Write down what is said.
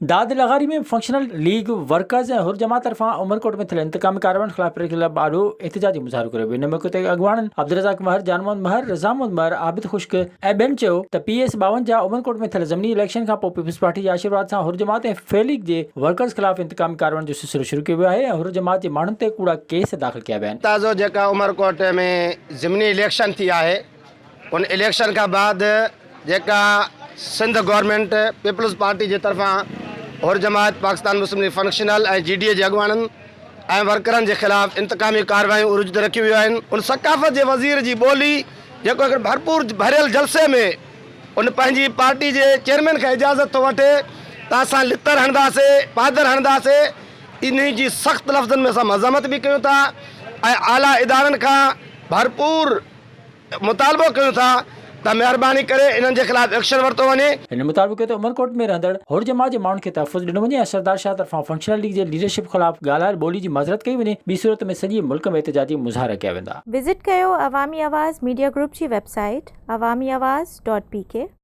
داد لغاري ۾ functional league workers ۽ Hur جماعت طرفان عمرڪوٽ ۾ ٿيل انتقامي ڪاررواين خلاف پريس ڪلب آڏو احتجاجي مظاهرو ڪيو ويو. ان موقعي تي اڳواڻن عبدالرزاق مهر، جان محمد مهر، رضا محمد مهر، عابد خشڪ ۽ ٻين چيو ته پي ايس 52 عمرڪوٽ ۾ ٿيل ضمني اليڪشن کانپوء پيپلز پارٽي جي آشيرواد سان حر جماعت ۽ في ليگ جي ورڪرز خلاف انتقامي ڪاررواين جو سلسلو شروع ڪيو ويو آهي ۽ حر جماعت جي ماڻهن تي ڪوڙا ڪيس داخل ڪيا ويا آهن. تازو جيڪا عمرڪوٽ ۾ ضمني اليڪشن ٿي آهي ان اليڪشن کان بعد جيڪا سنڌ گورنمينٽ پيپلز پارٽي جي طرفان حر جماعت Pakistan Muslim League functional ۽ G D A جي اڳواڻن ۽ ورڪرن جي خلاف انتقامي ڪارروايون عروج تي رکيون ويون آهن. ان ثقافت جي وزير جي ٻولي جيڪو هڪ ڀرپور ڀريل جلسي ۾ ان پنهنجي پارٽي جي چيئرمين کان اجازت ٿو وٺي ته اسان لتر هڻنداسي پادر هڻنداسي انهي جي سخت لفظن ۾ اسان مذمت به ڪيون ٿا ۽ اعليٰ ادارن کان ڀرپور مطالبو ڪيون ٿا ته مهرباني ڪري انهن جي خلاف ايڪشن ورتو وڃي. هن مطالبو ڪيو ته عمرڪوٽ ۾ رهندڙ حر جماعت جي ماڻهن کي تحفظ ڏنو وڃي ۽ سردار شاهه طرفان فنڪشنل ليگ جي ليڊرشپ خلاف ڳالهايل ٻولي جي معذرت ڪئي وڃي، ٻي صورت ۾ سڄي ملڪ ۾ احتجاجي مظاهرا ڪيا ويندا. وزٽ ڪيو عوامي آواز ميڊيا گروپ جي website Awami Awaz dot P K.